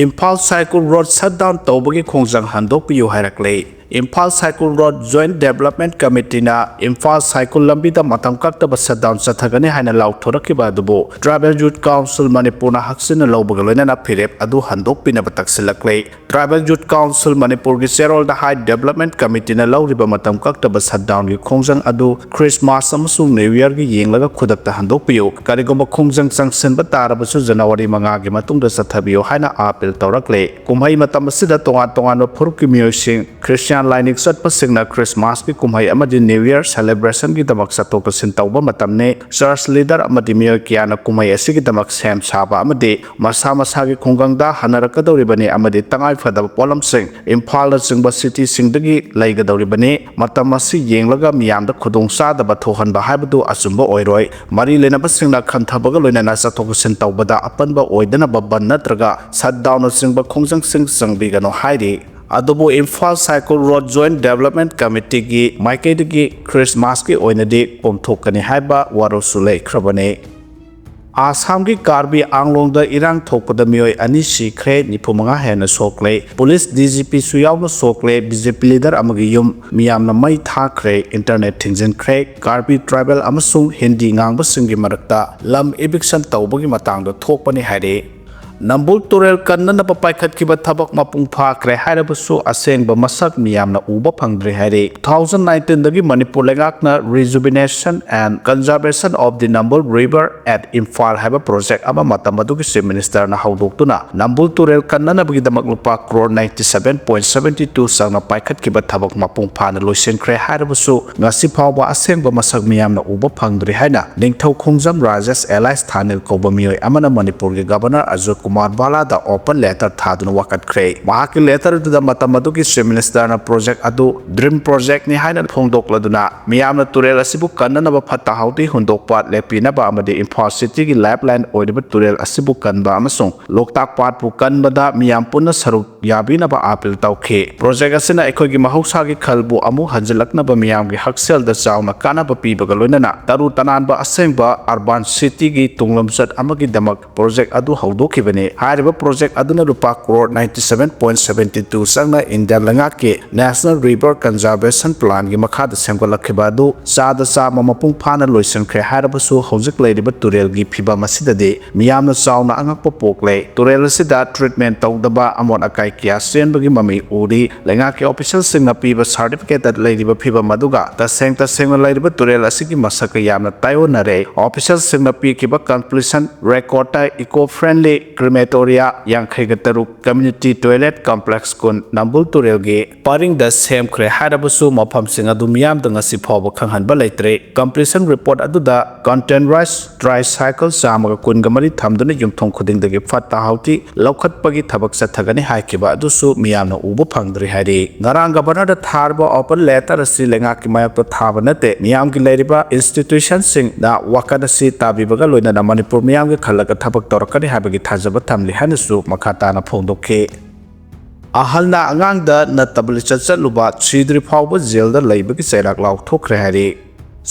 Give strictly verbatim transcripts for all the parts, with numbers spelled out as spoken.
Imphal ꯁꯥꯏꯀꯨꯜ road ꯁꯠ down ꯇꯧꯕꯒꯤ ꯈꯣꯡꯖꯪ ꯍꯟꯗꯣꯛꯄꯤꯌꯨ ꯍꯥꯏꯔꯛꯂꯦ꯫ Imphal ꯁꯥꯏꯀꯨꯜ road joint development ꯀꯃꯤꯇꯤꯅ Imphal ꯁꯥꯏꯀꯨꯜ ꯂꯝꯕꯤꯗ ꯃꯇꯝ ꯀꯛꯇꯕ ꯁꯠ ꯗꯥꯎꯟ ꯆꯠꯊꯒꯅꯤ ꯍꯥꯏꯅ ꯂꯥꯎꯊꯣꯔꯛꯈꯤꯕ ꯑꯗꯨꯕꯨ ꯇ꯭ꯔꯥꯏꯕꯦꯜ ꯌꯨꯠ ꯀꯥꯎꯟꯁꯤꯜ ꯃꯅꯤꯄꯨꯔꯅ ꯍꯛꯆꯤꯟꯅ ꯂꯧꯕꯒ ꯂꯣꯏꯅꯅ ꯐꯤꯔꯦꯞ ꯑꯗꯨ ꯍꯟꯗꯣꯛꯄꯤꯅꯕ ꯇꯛꯁꯤꯜꯂꯛꯂꯦ꯫ ꯇ꯭ꯔꯥꯏꯕꯦꯜ ꯌꯨꯠ ꯀꯥꯎꯟꯁꯤꯜ ꯃꯅꯤꯄꯨꯔꯒꯤ ꯆꯦꯔꯣꯜꯗ ꯍꯥꯏ, ꯗꯦꯕꯂꯞꯃꯦꯟꯠ ꯀꯃꯤꯇꯤꯅ ꯂꯧꯔꯤꯕ ꯃꯇꯝ ꯀꯛꯇꯕ ꯁꯠ ꯗꯥꯎꯟꯒꯤ ꯈꯣꯡꯖꯪ ꯑꯗꯨ ꯈ꯭ꯔꯤꯁꯃꯥꯁ ꯑꯃꯁꯨꯡ ꯅ꯭ꯌꯨ ꯌꯔꯒꯤ ꯌꯦꯡꯂꯒ ꯈꯨꯗꯛꯇ ꯍꯟꯗꯣꯛꯄꯤꯌꯨ꯫ ꯀꯔꯤꯒꯨꯝꯕ ꯈꯣꯡꯖꯪ ꯆꯪꯁꯤꯟꯕ ꯇꯥꯔꯕꯁꯨ ꯖꯅꯋꯥꯔꯤ ꯃꯉꯥꯒꯤ ꯃꯇꯨꯡꯗ ꯆꯠꯊꯕꯤꯌꯨ ꯍꯥꯏꯅ ꯑꯥꯄꯤꯜ ꯇꯧꯔꯛꯂꯦ꯫ ꯀꯨꯝꯍꯩ ꯃꯇꯝ ꯑꯁꯤꯗ ꯇꯣꯉꯥꯟ ꯇꯣꯉꯥꯟꯕ ꯐꯨꯔꯨꯞꯀꯤ ꯃꯤꯑꯣꯏꯁꯤꯡ, ꯈ꯭ꯔꯤꯁꯇꯤꯌꯥꯟ ꯂꯥꯏꯅꯤꯡ ꯆꯠꯄꯁꯤꯡꯅ ꯈ꯭ꯔꯤꯁꯃꯥꯁꯀꯤ ꯀꯨꯝꯍꯩ ꯑꯃꯗꯤ ꯅ꯭ꯌꯨ ꯌꯔ ꯁꯦꯂꯦꯕ꯭ꯔꯦꯁꯟꯒꯤꯗꯃꯛ ꯆꯠꯊꯣꯛ ꯆꯠꯁꯤꯟ ꯇꯧꯕ ꯃꯇꯝꯅꯤ꯫ ꯆꯔꯆ ꯂꯤꯗꯔ ꯑꯃꯗꯤ ꯃꯤꯑꯣꯏ ꯀꯌꯥꯅ ꯀꯨꯝꯍꯩ ꯑꯁꯤꯒꯤꯗꯃꯛ ꯁꯦꯝ ꯁꯥꯕ ꯑꯃꯗꯤ ꯃꯁꯥ ꯃꯁꯥꯒꯤ ꯈꯨꯡꯒꯪꯗ ꯍꯟꯅꯔꯛꯀꯗꯧꯔꯤꯕꯅꯤ ꯑꯃꯗꯤ ꯇꯉꯥꯏ ꯐꯗꯕ ꯄꯣꯠꯂꯝꯁꯤꯡ ꯏꯝꯐꯥꯜꯅꯆꯤꯡꯕ ꯁꯤꯇꯤꯁꯤꯡꯗꯒꯤ ꯂꯩꯒꯗꯧꯔꯤꯕꯅꯤ꯫ ꯃꯇꯝ ꯑꯁꯤ ꯌꯦꯡꯂꯒ ꯃꯤꯌꯥꯝꯗ ꯈꯨꯗꯣꯡ ꯆꯥꯗꯕ ꯊꯣꯛꯍꯟꯕ ꯍꯥꯏꯕꯗꯨ ꯑꯆꯨꯝꯕ ꯑꯣꯏꯔꯣꯏ꯫ ꯃꯔꯤ ꯂꯩꯅꯕꯁꯤꯡꯅ ꯈꯟꯊꯕꯒ ꯂꯣꯏꯅꯅ ꯆꯠꯊꯣꯛ ꯆꯠꯁꯤꯟ ꯇꯧꯕꯗ ꯑꯄꯟꯕ ꯑꯣꯏꯗꯅꯕ ꯕꯟ ꯅꯠꯇ꯭ꯔꯒ ꯁꯠ ꯗꯥꯎꯟꯅꯆꯤꯡꯕ ꯈꯣꯡꯖꯪꯁꯤꯡ ꯆꯪꯕꯤꯒꯅꯨ ꯍꯥꯏꯔꯤ꯫ ꯑꯗꯨꯕꯨ ꯏꯝꯐꯥꯜ ꯁꯥꯏꯀꯨꯜ ꯔꯣꯗ ꯖꯣꯏꯟꯠ ꯗꯦꯕꯂꯞꯃꯦꯟꯠ ꯀꯃꯤꯇꯤꯒꯤ ꯃꯥꯏꯀꯩꯗꯒꯤ ꯈ꯭ꯔꯤꯁꯃꯥꯁꯀꯤ ꯑꯣꯏꯅꯗꯤ ꯄꯣꯝꯊꯣꯛꯀꯅꯤ ꯍꯥꯏꯕ ꯋꯥꯔꯣꯜꯁꯨ ꯂꯩꯈ꯭ꯔꯕꯅꯤ꯫ ꯑꯥꯁꯥꯝꯒꯤ ꯀꯥꯔꯕꯤ ꯑꯥꯡꯂꯣꯡꯗ ꯏꯔꯥꯡ ꯊꯣꯛꯄꯗ ꯃꯤꯑꯣꯏ ꯑꯅꯤ ꯁꯤꯈ꯭ꯔꯦ, ꯅꯤꯐꯨ ꯃꯉꯥ ꯍꯦꯟꯅ ꯁꯣꯛꯂꯦ꯫ ꯄꯨꯂꯤꯁ ꯗꯤ ꯖꯤ ꯄꯤꯁꯨ ꯌꯥꯎꯅ ꯁꯣꯛꯂꯦ꯫ ꯕꯤ ꯖꯦ ꯄꯤ ꯂꯤꯗꯔ ꯑꯃꯒꯤ ꯌꯨꯝ ꯃꯤꯌꯥꯝꯅ ꯃꯩ ꯊꯥꯈ꯭ꯔꯦ, ꯏꯟꯇꯔꯅꯦꯠ ꯊꯤꯡꯖꯤꯟꯈ꯭ꯔꯦ꯫ ꯀꯥꯔꯕꯤ ꯇ꯭ꯔꯥꯏꯕꯦꯜ ꯑꯃꯁꯨꯡ ꯍꯤꯟꯗꯤ ꯉꯥꯡꯕꯁꯤꯡꯒꯤ ꯃꯔꯛꯇ ꯂꯝ ꯏꯚꯤꯛꯁꯟ ꯇꯧꯕꯒꯤ ꯃꯇꯥꯡꯗ ꯊꯣꯛꯄꯅꯤ ꯍꯥꯏꯔꯤ꯫ ꯅꯝꯕꯨꯜ ꯇꯨꯔꯦꯜ ꯀꯟꯅꯅꯕ ꯄꯥꯏꯈꯠꯈꯤꯕ ꯊꯕꯛ ꯃꯄꯨꯡ ꯐꯥꯈ꯭ꯔꯦ ꯍꯥꯏꯔꯕꯁꯨ ꯑꯁꯦꯡꯕ ꯃꯁꯛ ꯃꯤꯌꯥꯝꯅ ꯎꯕ ꯐꯪꯗ꯭ꯔꯤ ꯍꯥꯏꯔꯤ꯫ Two thousand nineteenꯗꯒꯤ ꯃꯅꯤꯄꯨꯔ ꯂꯩꯉꯥꯛꯅ Rejuvenation and Conservation of the Nambul River at Imphal ꯍꯥꯏꯕ ꯄ꯭ꯔꯣꯖꯦꯛ ꯑꯃ ꯃꯇꯝ ꯑꯗꯨꯒꯤ ꯆꯤꯐ ꯃꯤꯅꯤꯁꯇꯔꯅ ꯍꯧꯗꯣꯛꯇꯨꯅ ꯅꯝꯕꯨꯜ ꯇꯨꯔꯦꯜ ꯀꯟꯅꯅꯕꯒꯤꯗꯃꯛ ꯂꯨꯄꯥ crore ninety seven point seven two ꯆꯪꯅ ꯄꯥꯏꯈꯠꯈꯤꯕ ꯊꯕꯛ ꯃꯄꯨꯡ ꯐꯥꯅ ꯂꯣꯏꯁꯤꯟꯈ꯭ꯔꯦ ꯍꯥꯏꯔꯕꯁꯨ ꯉꯁꯤ ꯐꯥꯎꯕ ꯑꯁꯦꯡꯕ ꯃꯁꯛ ꯃꯤꯌꯥꯝꯅ ꯎꯕ ꯐꯪꯗ꯭ꯔꯤ ꯍꯥꯏꯅ ꯅꯤꯡꯊꯧ ꯈꯣꯡꯖꯝ ꯔꯥꯖꯦꯁ ꯑꯦꯂꯥꯏꯁ ꯊꯥꯅꯤꯜ ꯀꯧꯕ ꯃꯤꯑꯣꯏ ꯑꯃꯅ ꯃꯅꯤꯄꯨꯔꯒꯤ governor Ajoy Kumar ꯚꯥꯂꯥꯗ open letter ꯊꯥꯗꯨꯅ ꯋꯥꯀꯠꯈ꯭ꯔꯦ꯫ ꯃꯍꯥꯛꯀꯤ ꯂꯦꯇꯔ ꯑꯗꯨꯗ ꯃꯇꯝ ꯑꯗꯨꯒꯤ ꯆꯤꯐ ꯃꯤꯅꯤꯁꯇꯔꯅ ꯄ꯭ꯔꯣꯖꯦꯛ ꯑꯗꯨ ꯗ꯭ꯔꯤꯝ ꯄ꯭ꯔꯣꯖꯦꯛꯅꯤ ꯍꯥꯏꯅ ꯐꯣꯡꯗꯣꯛꯂꯗꯨꯅ ꯃꯤꯌꯥꯝꯅ ꯇꯨꯔꯦꯜ ꯑꯁꯤꯕꯨ ꯀꯟꯅꯅꯕ ꯐꯠꯇ ꯍꯥꯎꯗꯤ ꯍꯨꯟꯗꯣꯛꯄ ꯂꯦꯞꯄꯤꯅꯕ ꯑꯃꯗꯤ ꯏꯝꯐꯥꯜ ꯁꯤꯇꯤꯒꯤ ꯂꯥꯏꯐ ꯂꯥꯏꯟ ꯑꯣꯏꯔꯤꯕ ꯇꯨꯔꯦꯜ ꯑꯁꯤꯕꯨ ꯀꯟꯕ ꯑꯃꯁꯨꯡ ꯂꯣꯛꯇꯥꯛ ꯄꯥꯠꯄꯨ ꯀꯟꯕꯗ ꯃꯤꯌꯥꯝ ꯄꯨꯟꯅ ꯁꯔꯨꯛ ꯌꯥꯕꯤꯅꯕ ꯑꯥꯄꯤꯜ ꯇꯧꯈꯤ꯫ ꯄ꯭ꯔꯣꯖꯦꯛ ꯑꯁꯤꯅ ꯑꯩꯈꯣꯏꯒꯤ ꯃꯍꯧꯁꯥꯒꯤ ꯈꯜꯕꯨ ꯑꯃꯨꯛ ꯍꯟꯖꯤꯜꯂꯛꯅꯕ ꯃꯤꯌꯥꯝꯒꯤ ꯍꯛꯁꯦꯜꯗ ꯆꯥꯎꯅ ꯀꯥꯟꯅꯕ ꯄꯤꯕꯒ ꯂꯣꯏꯅꯅ ꯇꯔꯨ ꯇꯅꯥꯟꯕ ꯑꯁꯦꯡꯕ ꯑꯔꯕꯥꯟ ꯁꯤꯇꯤꯒꯤ ꯇꯨꯡꯂꯝꯆꯠ ꯑꯃꯒꯤꯗꯃꯛ ꯄ꯭ꯔꯣꯖꯦꯛ ꯑꯗꯨ ꯍꯧꯗꯣꯛꯈꯤꯕꯅꯤ꯫ ꯍꯥꯏꯔꯤꯕ ꯄ꯭ꯔꯣꯖꯦꯛ ꯑꯗꯨꯅ ꯂꯨꯄꯥ crore ninety seven point seventy two ꯆꯪꯅ ꯏꯟꯗꯤꯌꯥ ꯂꯩꯉꯥꯛꯀꯤ National River Conservation Plan ꯒꯤ ꯃꯈꯥꯗ ꯁꯦꯝꯒꯠꯂꯛꯈꯤꯕ ꯑꯗꯨ ꯆꯥꯗ ꯆꯥꯝꯃ ꯃꯄꯨꯡ ꯐꯥꯅ ꯂꯣꯏꯁꯤꯟꯈ꯭ꯔꯦ ꯍꯥꯏꯔꯕꯁꯨ, ꯍꯧꯖꯤꯛ ꯂꯩꯔꯤꯕ ꯇꯨꯔꯦꯜꯒꯤ ꯐꯤꯕꯝ ꯑꯁꯤꯗꯗꯤ ꯃꯤꯌꯥꯝꯅ ꯆꯥꯎꯅ ꯑꯉꯛꯄ ꯄꯣꯛꯂꯦ꯫ ꯇꯨꯔꯦꯜ ꯑꯁꯤꯗ treatment ꯇꯧꯗꯕ ꯑꯃꯣꯠ ꯑꯀꯥꯏ ꯀꯌꯥ ꯆꯦꯟꯕꯒꯤ ꯃꯃꯤ ꯎꯔꯤ꯫ ꯂꯩꯉꯥꯛꯀꯤ official ꯁꯤꯡꯅ ꯄꯤꯕ certificate ꯇ ꯂꯩꯔꯤꯕ ꯐꯤꯕꯝ ꯑꯗꯨꯒ ꯇꯁꯦꯡ ꯇꯁꯦꯡꯅ ꯂꯩꯔꯤꯕ ꯇꯨꯔꯦꯜ ꯑꯁꯤꯒꯤ ꯃꯁꯛꯀ ꯌꯥꯝꯅ ꯇꯥꯏꯑꯣꯟꯅꯔꯦ꯫ Official ꯁꯤꯡꯅ ꯄꯤꯈꯤꯕ conclusion report ꯇ eco friendly crematoria ꯌꯥꯡꯈꯩꯒ ꯇꯔꯨꯛ, community toilet complex ꯀꯨꯟ ꯅꯝꯕꯨꯜ ꯇꯨꯔꯦꯜꯒꯤ ꯄꯔꯤꯡꯗ ꯁꯦꯝꯈ꯭ꯔꯦ ꯍꯥꯏꯔꯕꯁꯨ, ꯃꯐꯝꯁꯤꯡ ꯑꯗꯨ ꯃꯤꯌꯥꯝꯗ ꯉꯁꯤ ꯐꯥꯎꯕ ꯈꯪꯍꯟꯕ ꯂꯩꯇ꯭ꯔꯤ꯫ Conclusion report ꯑꯗꯨꯗ containerized tricycle ꯆꯥꯝꯃꯒ ꯀꯨꯟꯒ ꯃꯔꯤ ꯊꯝꯗꯨꯅ ꯌꯨꯝꯊꯣꯡ ꯈꯨꯗꯤꯡꯗꯒꯤ ꯐꯠꯇ ꯍꯥꯎꯊꯤ ꯂꯧꯈꯠꯄꯒꯤ ꯊꯕꯛ ꯆꯠꯊꯒꯅꯤ ꯍꯥꯏꯈꯤꯕ ꯑꯗꯨꯁꯨ ꯃꯤꯌꯥꯝꯅ ꯎꯕ ꯐꯪꯗ꯭ꯔꯤ ꯍꯥꯏꯔꯤ꯫ ꯉꯔꯥꯡ Governor ꯗ ꯊꯥꯔꯕ open letter ꯑꯁꯤ ꯂꯩꯉꯥꯛꯀꯤ ꯃꯥꯌꯣꯛꯇ ꯊꯥꯕ ꯅꯠꯇꯦ, ꯃꯤꯌꯥꯝꯒꯤ ꯂꯩꯔꯤꯕ institution ꯁꯤꯡꯅ ꯋꯥꯀꯠ ꯑꯁꯤ ꯇꯥꯕꯤꯕꯒ ꯂꯣꯏꯅꯅ ꯃꯅꯤꯄꯨꯔ ꯃꯤꯌꯥꯝꯒꯤ ꯈꯜꯂꯒ ꯊꯕꯛ ꯇꯧꯔꯛꯀꯅꯤ ꯍꯥꯏꯕꯒꯤ ꯊꯥꯖꯕ ꯊꯝꯂꯤ ꯍꯥꯏꯅꯁꯨ ꯃꯈꯥ ꯇꯥꯅ ꯐꯣꯡꯗꯣꯛꯈꯤ꯫ ꯑꯍꯜꯅ ꯑꯉꯥꯡꯗ ꯅꯠꯇꯕ ꯂꯤꯆꯠ ꯆꯠꯂꯨꯕ ꯊꯤꯗ꯭ꯔꯤ ꯐꯥꯎꯕ ꯖꯦꯜꯗ ꯂꯩꯕꯒꯤ ꯆꯩꯔꯥꯛ ꯂꯥꯎꯊꯣꯛꯈ꯭ꯔꯦ ꯍꯥꯏꯔꯤ꯫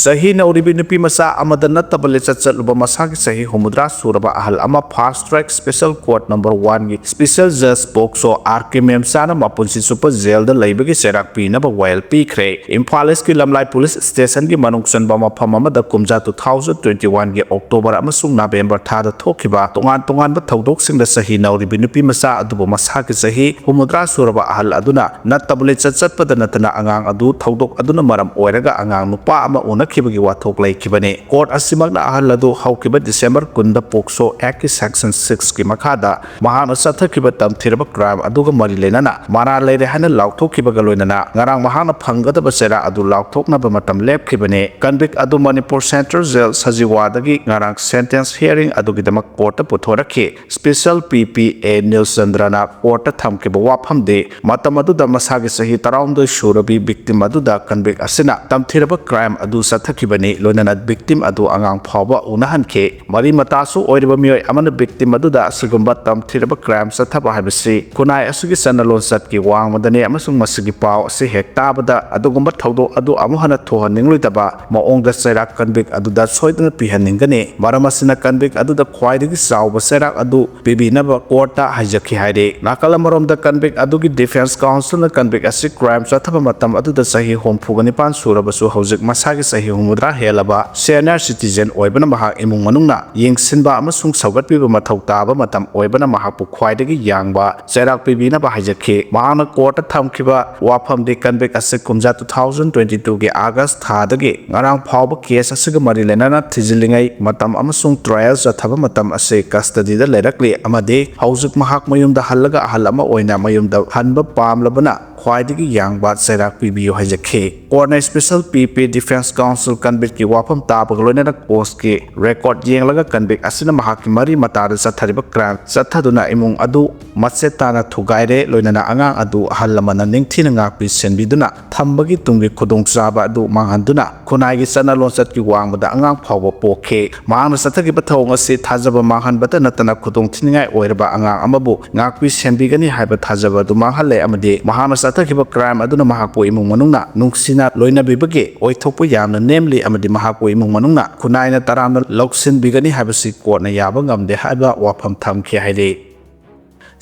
ꯆꯍꯤ ꯅꯧꯔꯤꯕꯤ ꯅꯨꯄꯤ ꯃꯆꯥ ꯑꯃꯗ ꯅꯠꯇꯕ ꯂꯤꯆꯠ ꯆꯠꯂꯨꯕ ꯃꯁꯥꯒꯤ ꯆꯍꯤ ꯍꯨꯝꯐꯨꯇꯔꯥ ꯁꯨꯔꯕ ꯑꯍꯜ ꯑꯃ Fast Track Special Court number one ꯒꯤ special judge ꯄꯣꯛꯁꯣ ꯑꯥꯔ ꯀꯦ ꯃꯦꯝꯆꯥꯅ ꯃꯄꯨꯟꯁꯤ ꯆꯨꯞꯄ ꯖꯦꯜꯗ ꯂꯩꯕꯒꯤ ꯆꯩꯔꯥꯛ ꯄꯤꯅꯕ ꯋꯥꯌꯦꯜ ꯄꯤꯈ꯭ꯔꯦ꯫ ꯏꯝꯐꯥꯜ ꯏꯁꯀꯤ ꯂꯝꯂꯥꯏ ꯄꯨꯂꯤꯁ ꯁ꯭ꯇꯦꯁꯟꯒꯤ ꯃꯅꯨꯡ ꯆꯟꯕ ꯃꯐꯝ ꯑꯃꯗ ꯀꯨꯝꯖꯥ two thousand twenty one ꯒꯤ October ꯑꯃꯁꯨꯡ November ꯊꯥꯗ ꯊꯣꯛꯈꯤꯕ ꯇꯣꯉꯥꯟ ꯇꯣꯉꯥꯟꯕ ꯊꯧꯗꯣꯛꯁꯤꯡꯗ ꯆꯍꯤ ꯅꯧꯔꯤꯕꯤ ꯅꯨꯄꯤ ꯃꯆꯥ ꯑꯗꯨꯕꯨ ꯃꯁꯥꯒꯤ ꯆꯍꯤ ꯍꯨꯝꯐꯨꯇꯔꯥ ꯁꯨꯔꯕ ꯑꯍꯜ ꯑꯗꯨꯅ ꯅꯠꯇꯕ ꯂꯤꯆꯠ ꯆꯠꯄꯗ ꯅꯠꯇꯅ ꯑꯉꯥꯡ ꯑꯗꯨ ꯊꯧꯗꯣꯛ ꯑꯗꯨꯅ ꯃꯔꯝ ꯑꯣꯏꯔꯒ ꯑꯉꯥꯡ ꯅꯨꯄꯥ ꯑꯃ ꯎꯅꯈꯤꯕꯒꯤ ꯋꯥꯊꯣꯛ ꯂꯩꯈꯤꯕꯅꯤ꯫ Court ꯑꯁꯤꯃꯛꯅ ꯑꯍꯜ ꯑꯗꯨ ꯍꯧꯈꯤꯕ December ꯀꯨꯟꯗ POCSO Act ꯀꯤ section six ꯀꯤ ꯃꯈꯥꯗ ꯃꯍꯥꯛꯅ ꯆꯠꯊꯈꯤꯕ ꯇꯝꯊꯤꯔꯕ crime ꯑꯗꯨꯒ ꯃꯔꯤ ꯂꯩꯅꯅ ꯃꯔꯥꯜ ꯂꯩꯔꯦ ꯍꯥꯏꯅ ꯂꯥꯎꯊꯣꯛꯈꯤꯕꯒ ꯂꯣꯏꯅꯅ ꯉꯔꯥꯡ ꯃꯍꯥꯛꯅ ꯐꯪꯒꯗꯕ ꯆꯩꯔꯥꯛ ꯑꯗꯨ ꯂꯥꯎꯊꯣꯛꯅꯕ ꯃꯇꯝ ꯂꯦꯞꯈꯤꯕꯅꯤ꯫ Convict ꯑꯗꯨ ꯃꯅꯤꯄꯨꯔ Central Jail ꯁꯖꯤꯋꯥꯗꯒꯤ ꯉꯔꯥꯡ sentence hearing ꯑꯗꯨꯒꯤꯗꯃꯛ court ꯇ ꯄꯨꯊꯣꯔꯛꯈꯤ꯫ Special P P A ꯅꯤꯜꯆꯟꯗ꯭ꯔꯅ court ꯇ ꯊꯝꯈꯤꯕ ꯋꯥꯐꯝꯗꯤ, ꯃꯇꯝ ꯑꯗꯨꯗ ꯃꯁꯥꯒꯤ ꯆꯍꯤ ꯇꯔꯥꯍꯨꯝꯗꯣꯏ ꯁꯨꯔꯕꯤ victim ꯑꯗꯨꯗ convict ꯑꯁꯤꯅ ꯇꯝꯊꯤꯔꯕ crime ꯑꯗꯨ ꯆꯠꯊꯈꯤꯕꯅꯤ꯫ ꯂꯣꯏꯅꯅ victim ꯑꯗꯨ ꯑꯉꯥꯡ ꯐꯥꯎꯕ ꯎꯅꯍꯟꯈꯤ꯫ ꯃꯔꯤ ꯃꯇꯥꯁꯨ ꯑꯣꯏꯔꯤꯕ ꯃꯤꯑꯣꯏ ꯑꯃꯅ victim ꯑꯗꯨꯗ ꯑꯁꯤꯒꯨꯝꯕ ꯇꯝꯊꯤꯔꯕ crime ꯆꯠꯊꯕ ꯍꯥꯏꯕꯁꯤ ꯈꯨꯟꯅꯥꯏ ꯑꯁꯤꯒꯤ ꯆꯠꯅ ꯂꯣꯟꯆꯠꯀꯤ ꯋꯥꯡꯃꯗꯅꯤ ꯑꯃꯁꯨꯡ ꯃꯁꯤꯒꯤ ꯄꯥꯎ ꯑꯁꯤ ꯍꯦꯛ ꯇꯥꯕꯗ ꯑꯗꯨꯒꯨꯝꯕ ꯊꯧꯗꯣꯛ ꯑꯗꯨ ꯑꯃꯨꯛ ꯍꯟꯅ ꯊꯣꯛꯍꯟꯅꯤꯡꯂꯣꯏꯗꯕ ꯃꯑꯣꯡꯗ ꯆꯩꯔꯥꯛ convict ꯑꯗꯨꯗ ꯁꯣꯏꯗꯅ ꯄꯤꯍꯟꯅꯤꯡꯒꯅꯤ꯫ ꯃꯔꯝ ꯑꯁꯤꯅ convict ꯑꯗꯨꯗ ꯈ꯭ꯋꯥꯏꯗꯒꯤ ꯆꯥꯎꯕ ꯆꯩꯔꯥꯛ ꯑꯗꯨ ꯄꯤꯕꯤꯅꯕ courtꯇ ꯍꯥꯏꯖꯈꯤ ꯍꯥꯏꯔꯤ꯫ ꯅꯥꯀꯜ ꯑꯃꯔꯣꯝꯗ convict ꯑꯗꯨꯒꯤ defence counselꯅ convict ꯑꯁꯤ crime ꯆꯠꯊꯕ ꯃꯇꯝ ꯑꯗꯨꯗ ꯆꯍꯤ ꯍꯨꯝꯐꯨꯒ ꯅꯤꯄꯥꯟ ꯁꯨꯔꯕꯁꯨ ꯍꯧꯖꯤꯛ ꯃꯁꯥꯒꯤ ꯆꯍꯤ ꯍꯨꯝꯐꯨꯇꯔꯥ ꯍꯦꯜꯂꯕ senior citizen ꯑꯣꯏꯕꯅ ꯃꯍꯥꯛ ꯏꯃꯨꯡ ꯃꯅꯨꯡꯅ ꯌꯦꯡꯁꯤꯟꯕ ꯑꯃꯁꯨꯡ ꯁꯧꯒꯠꯄꯤꯕ ꯃꯊꯧ ꯇꯥꯕ ꯃꯇꯝ ꯑꯣꯏꯕꯅ ꯃꯍꯥꯛꯄꯨ ꯈ꯭ꯋꯥꯏꯗꯒꯤ ꯌꯥꯡꯕ ꯆꯩꯔꯥꯛ ꯄꯤꯕꯤꯅꯕ ꯍꯥꯏꯖꯈꯤ꯫ ꯃꯍꯥꯛꯅ courtꯇ ꯊꯝꯈꯤꯕ ꯋꯥꯐꯝꯗꯤ convict ꯑꯁꯤ ꯀꯨꯝꯖꯥ two thousand twenty twoꯒꯤ August ꯊꯥꯗꯒꯤ ꯉꯔꯥꯡ ꯐꯥꯎꯕ case ꯑꯁꯤꯒ ꯃꯔꯤ ꯂꯩꯅꯅ ꯊꯤꯖꯤꯜꯂꯤꯉꯩ ꯃꯇꯝ ꯑꯃꯁꯨꯡ trial ꯆꯠꯊꯕ ꯃꯇꯝ ꯑꯁꯤ custodyꯗ ꯂꯩꯔꯛꯂꯤ ꯑꯃꯗꯤ ꯍꯧꯖꯤꯛ ꯃꯍꯥꯛ ꯃꯌꯨꯝꯗ ꯍꯜꯂꯒ ꯑꯍꯜ ꯑꯃ ꯑꯣꯏꯅ ꯃꯌꯨꯝꯗ ꯍꯟꯕ ꯄꯥꯝꯂꯕꯅ ꯈ꯭ꯋꯥꯏꯗꯒꯤ ꯌꯥꯡꯕ ꯆꯩꯔꯥꯛ ꯄꯤꯕꯤꯌꯨ ꯍꯥꯏꯖꯈꯤ꯫ Courtꯅ special P P defence counsel convictꯀꯤ ꯋꯥꯐꯝ ꯇꯥꯕꯒ ꯂꯣꯏꯅꯅ courtꯀꯤ record ꯌꯦꯡꯂꯒ convict ꯑꯁꯤꯅ ꯃꯍꯥꯛꯀꯤ ꯃꯔꯤ ꯃꯇꯥꯗ ꯆꯠꯊꯔꯤꯕ crime ꯆꯠꯊꯗꯨꯅ ꯏꯃꯨꯡ ꯑꯗꯨ ꯃꯆꯦꯠ ꯇꯥꯅ ꯊꯨꯒꯥꯏꯔꯦ, ꯂꯣꯏꯅꯅ ꯑꯉꯥꯡ ꯑꯗꯨ ꯑꯍꯜ ꯂꯃꯟꯅ ꯅꯤꯡꯊꯤꯅ ꯉꯥꯛꯄꯤ ꯁꯦꯟꯕꯤꯗꯨꯅ ꯊꯝꯕꯒꯤ ꯇꯨꯡꯒꯤ ꯈꯨꯗꯣꯡꯆꯥꯕ ꯑꯗꯨ ꯃꯥꯡꯍꯟꯗꯨꯅ ꯈꯨꯟꯅꯥꯏꯒꯤ ꯆꯠꯅ ꯂꯣꯟꯆꯠꯀꯤ ꯋꯥꯡꯃꯗ ꯑꯉꯥꯡ ꯐꯥꯎꯕ ꯄꯣꯛꯈꯤ꯫ ꯃꯍꯥꯛꯅ ꯆꯠꯊꯈꯤꯕ ꯊꯧꯑꯣꯡ ꯑꯁꯤ ꯊꯥꯖꯕ ꯃꯥꯡꯍꯟꯕꯇ ꯅꯠꯇꯅ ꯈꯨꯗꯣꯡꯊꯤꯅꯤꯡꯉꯥꯏ ꯑꯣꯏꯔꯕ ꯑꯉꯥꯡ ꯑꯃꯕꯨ ꯉꯥꯛꯄꯤ ꯁꯦꯟꯕꯤꯒꯅꯤ ꯍꯥꯏꯕ ꯊꯥꯖꯕ ꯑꯗꯨ ꯃꯥꯡꯍꯜꯂꯦ ꯑꯃꯗꯤ ꯃꯍꯥꯛꯅ ꯆꯠꯊꯈꯤꯕ crime ꯑꯗꯨꯅ ꯃꯍꯥꯛꯄꯨ ꯏꯃꯨꯡ ꯃꯅꯨꯡꯅ ꯅꯨꯡꯁꯤꯅ ꯂꯣꯏꯅꯕꯤꯕꯒꯤ ꯑꯣꯏꯊꯣꯛꯄ ꯌꯥꯝꯅ ꯅꯦꯝꯂꯤ ꯑꯃꯗꯤ ꯃꯍꯥꯛꯄꯨ ꯏꯃꯨꯡ ꯃꯅꯨꯡꯅ ꯈꯨꯟꯅꯥꯏꯅ ꯇꯔꯥꯝꯅ ꯂꯧꯁꯤꯟꯕꯤꯒꯅꯤ ꯍꯥꯏꯕꯁꯤ courtꯅ ꯌꯥꯕ ꯉꯝꯗꯦ ꯍꯥꯏꯕ ꯋꯥꯐꯝ ꯊꯝꯈꯤ ꯍꯥꯏꯔꯤ꯫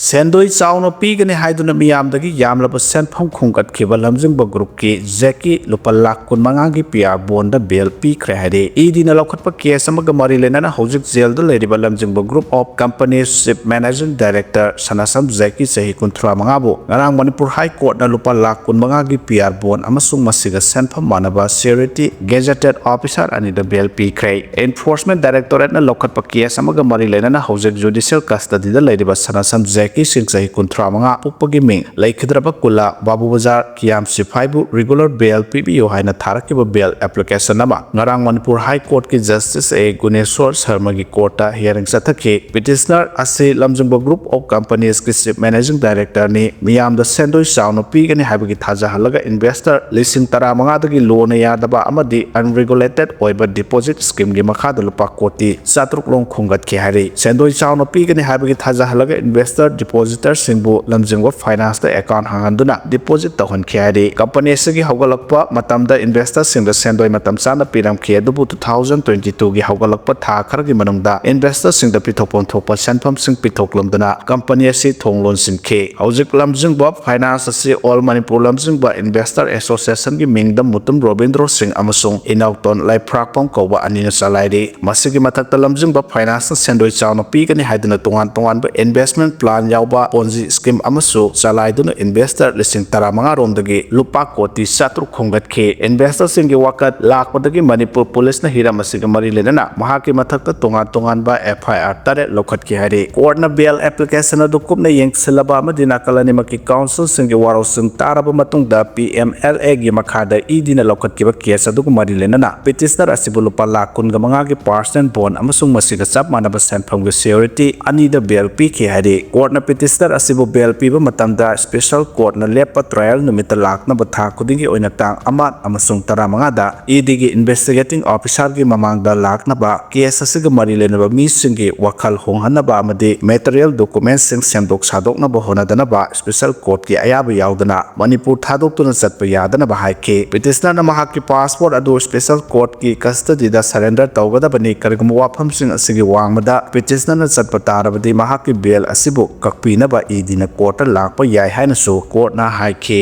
ꯁꯦꯟꯗꯣꯏ ꯆꯥꯎꯅ ꯄꯤꯒꯅꯤ ꯍꯥꯏꯗꯨꯅ ꯃꯤꯌꯥꯝꯗꯒꯤ ꯌꯥꯝꯂꯕ ꯁꯦꯟꯐꯝ ꯈꯣꯝꯒꯠꯈꯤꯕ ꯂꯝꯖꯤꯡꯕ groupꯀꯤ ꯖꯦꯛꯀꯤ ꯂꯨꯄꯥ ꯂꯥꯈ ꯀꯨꯟꯃꯉꯥꯒꯤ P R bondꯗ bail ꯄꯤꯈ꯭ꯔꯦ ꯍꯥꯏꯔꯤ꯫ EDꯅ ꯂꯧꯈꯠꯄ case ꯑꯃꯒ ꯃꯔꯤ ꯂꯩꯅꯅ ꯍꯧꯖꯤꯛ jailꯗ ꯂꯩꯔꯤꯕ ꯂꯝꯖꯤꯡꯕ group of companies chief managing director ꯁꯅꯥꯁꯝ ꯖꯦꯛꯀꯤ ꯆꯍꯤ ꯀꯨꯟꯊ꯭ꯔꯥ ꯃꯉꯥꯕꯨ ꯉꯔꯥꯡ ꯃꯅꯤꯄꯨꯔ High Courtꯅ ꯂꯨꯄꯥ ꯂꯥꯈ ꯀꯨꯟꯃꯉꯥꯒꯤ P R bond ꯑꯃꯁꯨꯡ ꯃꯁꯤꯒ ꯁꯦꯟꯐꯝ ꯃꯥꯟꯅꯕ surety gazetted officer ꯑꯅꯤꯗ bail ꯄꯤꯈ꯭ꯔꯦ꯫ Enforcement Directorateꯅ ꯂꯧꯈꯠꯄ case ꯑꯃꯒ ꯃꯔꯤ ꯂꯩꯅꯅ ꯍꯧꯖꯤꯛ judicial custodyꯗ ꯂꯩꯔꯤꯕ ꯁꯅꯥꯁꯝ ꯖꯦꯛ ꯀꯤꯁꯤꯡ ꯆꯍꯤ ꯀꯨꯟꯊ꯭ꯔꯥ ꯃꯉꯥ ꯄꯣꯛꯄꯒꯤ ꯃꯤꯡ ꯂꯩꯈꯤꯗ꯭ꯔꯕ ꯀꯨꯂꯥ ꯕꯥꯕꯨ ꯕꯖꯥꯔ ꯀꯤꯌꯥꯝ ꯁꯤꯐꯥꯏꯕꯨ regular bail ꯄꯤꯕꯤꯌꯨ ꯍꯥꯏꯅ ꯊꯥꯔꯛꯈꯤꯕ bail application ꯑꯃ ꯉꯔꯥꯡ Manipur High Courtꯀꯤ Justice A Guneshor ꯁꯔꯃꯒꯤ courtꯇ hearing ꯆꯠꯊꯈꯤ꯫ Petitioner ꯑꯁꯤ ꯂꯝꯖꯤꯡꯕ Group of Companiesꯀꯤ Chief Managing Directorꯅꯤ꯫ ꯃꯤꯌꯥꯝꯗ ꯁꯦꯟꯗꯣꯏ ꯆꯥꯎꯅ ꯄꯤꯒꯅꯤ ꯍꯥꯏꯕꯒꯤ ꯊꯥꯖꯍꯜꯂꯒ investor ꯂꯤꯁꯤꯡ ꯇꯔꯥꯃꯉꯥꯗꯒꯤ ꯂꯣꯟꯅ ꯌꯥꯗꯕ ꯑꯃꯗꯤ unregulated ꯑꯣꯏꯕ deposit schemeꯒꯤ ꯃꯈꯥꯗ ꯂꯨꯄꯥ ꯀꯣꯇꯤ ꯆꯥꯇ꯭ꯔꯨꯛ ꯂꯣꯝ ꯈꯣꯝꯒꯠꯈꯤ ꯍꯥꯏꯔꯤ꯫ ꯁꯦꯟꯗꯣꯏ ꯆꯥꯎꯅ ꯄꯤꯒꯅꯤ ꯍꯥꯏꯕꯒꯤ ꯊꯥꯖꯍꯜꯂꯒ investor depositorꯁꯤꯡꯕꯨ ꯂꯝꯖꯤꯡꯕ financeꯇ account ꯍꯥꯡꯍꯟꯗꯨꯅ deposit ꯇꯧꯍꯟꯈꯤ ꯍꯥꯏꯔꯤ꯫ Company ꯑꯁꯤꯒꯤ ꯍꯧꯒꯠꯂꯛꯄ ꯃꯇꯝꯗ investorꯁꯤꯡꯗ ꯁꯦꯟꯗꯣꯏ ꯃꯇꯝ ꯆꯥꯅ ꯄꯤꯔꯝꯈꯤ, ꯑꯗꯨꯕꯨ two thousand twenty twoꯒꯤ ꯍꯧꯒꯠꯂꯛꯄ ꯊꯥ ꯈꯔꯒꯤ ꯃꯅꯨꯡꯗ investorꯁꯤꯡꯗ ꯄꯤꯊꯣꯛꯐꯝ ꯊꯣꯛꯄ ꯁꯦꯟꯐꯝꯁꯤꯡ ꯄꯤꯊꯣꯛꯂꯝꯗꯨꯅ company ꯑꯁꯤ ꯊꯣꯡ ꯂꯣꯟꯁꯤꯟꯈꯤ꯫ ꯍꯧꯖꯤꯛ ꯂꯝꯖꯤꯡꯕ finance ꯑꯁꯤ All Manipur ꯂꯝꯖꯤꯡꯕ Investor Associationꯒꯤ ꯃꯤꯡꯗ ꯃꯨꯇꯨꯝ ꯔꯣꯕꯤꯟꯗ꯭ꯔꯣ ꯁꯤꯡ ꯑꯃꯁꯨꯡ ꯏꯅꯥꯎꯇꯣꯟ ꯂꯩꯐ꯭ꯔꯥꯛꯄꯝ ꯀꯧꯕ ꯑꯅꯤꯅ ꯆꯂꯥꯏꯔꯤ꯫ ꯃꯁꯤꯒꯤ ꯃꯊꯛꯇ ꯂꯝꯖꯤꯡꯕ financeꯅ ꯁꯦꯟꯗꯣꯏ ꯆꯥꯎꯅ ꯄꯤꯒꯅꯤ ꯍꯥꯏꯗꯨꯅ ꯇꯣꯉꯥꯟ ꯇꯣꯉꯥꯟꯕ investment plan ꯌꯥꯎꯕ Ponzi scheme ꯑꯃꯁꯨ ꯆꯂꯥꯏꯗꯨꯅ investor ꯂꯤꯁꯤꯡ ꯇꯔꯥꯃꯉꯥ ꯔꯣꯝꯗꯒꯤ ꯂꯨꯄꯥ ꯀꯣꯇꯤ ꯆꯥꯇ꯭ꯔꯨꯛ ꯈꯣꯝꯒꯠꯈꯤ꯫ Investorꯁꯤꯡꯒꯤ ꯋꯥꯀꯠ ꯂꯥꯛꯄꯗꯒꯤ ꯃꯅꯤꯄꯨꯔ ꯄꯨꯂꯤꯁꯅ ꯍꯤꯔꯝ ꯑꯁꯤꯒ ꯃꯔꯤ ꯂꯩꯅꯅ ꯃꯍꯥꯛꯀꯤ ꯃꯊꯛꯇ ꯇꯣꯉꯥꯟ ꯇꯣꯉꯥꯟꯕ F I R ꯇꯔꯦꯠ ꯂꯧꯈꯠꯈꯤ ꯍꯥꯏꯔꯤ꯫ Courtꯅ bail application ꯑꯗꯨ ꯀꯨꯞꯅ ꯌꯦꯡꯁꯤꯜꯂꯕ ꯑꯃꯗꯤ ꯅꯥꯀꯜ ꯑꯅꯤꯃꯛꯀꯤ counselꯁꯤꯡꯒꯤ ꯋꯥꯔꯣꯜꯁꯤꯡ ꯇꯥꯔꯕ ꯃꯇꯨꯡꯗ P M L Aꯒꯤ ꯃꯈꯥꯗ EDꯅ ꯂꯧꯈꯠꯈꯤꯕ case ꯑꯗꯨꯒ ꯃꯔꯤ ꯂꯩꯅꯅ petitioner ꯑꯁꯤꯕꯨ ꯂꯨꯄꯥ ꯂꯥꯈ ꯀꯨꯟꯒ ꯃꯉꯥꯒꯤ personal bond ꯑꯃꯁꯨꯡ ꯃꯁꯤꯒ ꯆꯞ ꯃꯥꯟꯅꯕ ꯁꯦꯟꯐꯝꯒꯤ security ꯑꯅꯤꯗ bail ꯄꯤꯈꯤ ꯍꯥꯏꯔꯤ꯫ Courtꯅ petitioner ꯑꯁꯤꯕꯨ bail ꯄꯤꯕ ꯃꯇꯝꯗ special courtꯅ ꯂꯦꯞꯄ trial ꯅꯨꯃꯤꯠꯇ ꯂꯥꯛꯅꯕ ꯊꯥ ꯈꯨꯗꯤꯡꯒꯤ ꯑꯣꯏꯅ ꯇꯥꯡ ꯑꯃ ꯑꯃꯁꯨꯡ ꯇꯔꯥꯃꯉꯥꯗ EDꯒꯤ investigating officerꯒꯤ ꯃꯃꯥꯡꯗ ꯂꯥꯛꯅꯕ, case ꯑꯁꯤꯒ ꯃꯔꯤ ꯂꯩꯅꯕ ꯃꯤꯁꯤꯡꯒꯤ ꯋꯥꯈꯜ ꯍꯣꯡꯍꯟꯅꯕ ꯑꯃꯗꯤ material documentsꯁꯤꯡ ꯁꯦꯝꯗꯣꯛ ꯁꯥꯗꯣꯛꯅꯕ ꯍꯣꯠꯅꯗꯅꯕ special courtꯀꯤ ꯑꯌꯥꯕ ꯌꯥꯎꯗꯅ ꯃꯅꯤꯄꯨꯔ ꯊꯥꯗꯣꯛꯇꯨꯅ ꯆꯠꯄ ꯌꯥꯗꯅꯕ ꯍꯥꯏꯈꯤ꯫ Petitionerꯅ ꯃꯍꯥꯛꯀꯤ passport ꯑꯗꯨ special courtꯀꯤ custodyꯗ surrender ꯇꯧꯒꯗꯕꯅꯤ꯫ ꯀꯔꯤꯒꯨꯝꯕ ꯋꯥꯐꯝꯁꯤꯡ ꯑꯁꯤꯒꯤ ꯋꯥꯡꯃꯗ petitionerꯅ ꯆꯠꯄ ꯇꯥꯔꯕꯗꯤ ꯃꯍꯥꯛꯀꯤ bail ꯑꯁꯤꯕꯨ ꯀꯛꯄꯤꯅꯕ EDꯅ courtꯇ ꯂꯥꯛꯄ ꯌꯥꯏ ꯍꯥꯏꯅꯁꯨ courtꯅ ꯍꯥꯏꯈꯤ꯫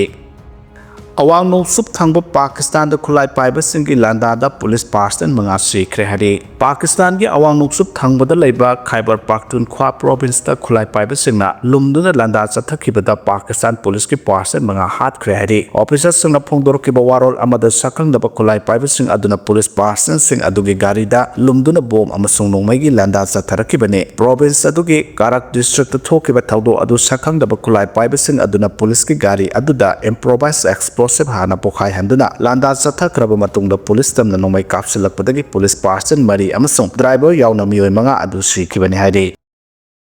ꯑꯋꯥꯡ ꯅꯣꯡꯆꯨꯞ ꯊꯪꯕ ꯄꯥꯀꯤꯁꯇꯥꯟꯗ ꯈꯨꯠꯂꯥꯏ ꯄꯥꯏꯕꯁꯤꯡꯒꯤ ꯂꯥꯟꯗꯥꯗ ꯄꯨꯂꯤꯁ ꯄꯥꯔꯁꯟ ꯃꯉꯥ ꯁꯤꯈ꯭ꯔꯦ ꯍꯥꯏꯔꯤ꯫ ꯄꯥꯀꯤꯁꯇꯥꯟꯒꯤ ꯑꯋꯥꯡ ꯅꯣꯡꯆꯨꯞ ꯊꯪꯕꯗ ꯂꯩꯕ ꯈꯥꯏꯕꯔ ꯄꯥꯈꯇꯨꯟꯈ꯭ꯋꯥ ꯄ꯭ꯔꯣꯚꯤꯟꯁꯇ ꯈꯨꯠꯂꯥꯏ ꯄꯥꯏꯕꯁꯤꯡꯅ ꯂꯨꯝꯗꯨꯅ ꯂꯥꯟꯗꯥ ꯆꯠꯊꯈꯤꯕꯗ ꯄꯥꯀꯤꯁꯇꯥꯟ ꯄꯨꯂꯤꯁꯀꯤ ꯄꯥꯔꯁꯟ ꯃꯉꯥ ꯍꯥꯠꯈ꯭ꯔꯦ ꯍꯥꯏꯔꯤ꯫ ꯑꯣꯐꯤꯁꯔꯁꯤꯡꯅ ꯐꯣꯡꯗꯣꯔꯛꯈꯤꯕ ꯋꯥꯔꯣꯜ ꯑꯃꯗ ꯁꯛꯈꯪꯗꯕ ꯈꯨꯠꯂꯥꯏ ꯄꯥꯏꯕꯁꯤꯡ ꯑꯗꯨꯅ ꯄꯨꯂꯤꯁ ꯄꯥꯔꯁꯟꯁꯤꯡ ꯑꯗꯨꯒꯤ ꯒꯥꯔꯤꯗ ꯂꯨꯝꯗꯨꯅ ꯕꯣꯝ ꯑꯃꯁꯨꯡ ꯅꯣꯡꯃꯩꯒꯤ ꯂꯥꯟꯗꯥ ꯆꯠꯊꯔꯛꯈꯤꯕꯅꯤ꯫ ꯄ꯭ꯔꯣꯚꯤꯟꯁ ꯑꯗꯨꯒꯤ ꯀꯥꯔꯛ ꯗꯤꯁꯇ꯭ꯔꯤꯛꯇ ꯊꯣꯛꯈꯤꯕ ꯊꯧꯗꯣꯛ ꯑꯗꯨ ꯁꯛꯈꯪꯗꯕ ꯈꯨꯠꯂꯥꯏ ꯄꯥꯏꯕꯁꯤꯡ ꯑꯗꯨꯅ ꯄꯨꯂꯤꯁꯀꯤ ꯒꯥꯔꯤ ꯑꯗꯨꯗ ꯏꯝꯄ꯭ꯔꯣꯚꯥꯏꯁ ꯑꯦꯛꯁꯄ꯭ꯂꯣꯁꯤꯚ ꯍꯥꯟꯅ ꯄꯣꯈꯥꯏꯍꯟꯗꯨꯅ ꯂꯥꯟꯗꯥ ꯆꯠꯊꯈ꯭ꯔꯕ ꯃꯇꯨꯡꯗ ꯄꯨꯂꯤꯁ ꯇꯝꯅ ꯅꯣꯡꯃꯩ ꯀꯥꯞꯁꯤꯜꯂꯛꯄꯗꯒꯤ ꯄꯨꯂꯤꯁ ꯄꯥꯔꯁꯟ ꯃꯔꯤ ꯑꯃꯁꯨꯡ ꯗ꯭ꯔꯥꯏꯚꯔ ꯌꯥꯎꯅ ꯃꯤꯑꯣꯏ ꯃꯉꯥ ꯑꯗꯨ ꯁꯤꯈꯤꯕꯅꯤ ꯍꯥꯏꯔꯤ꯫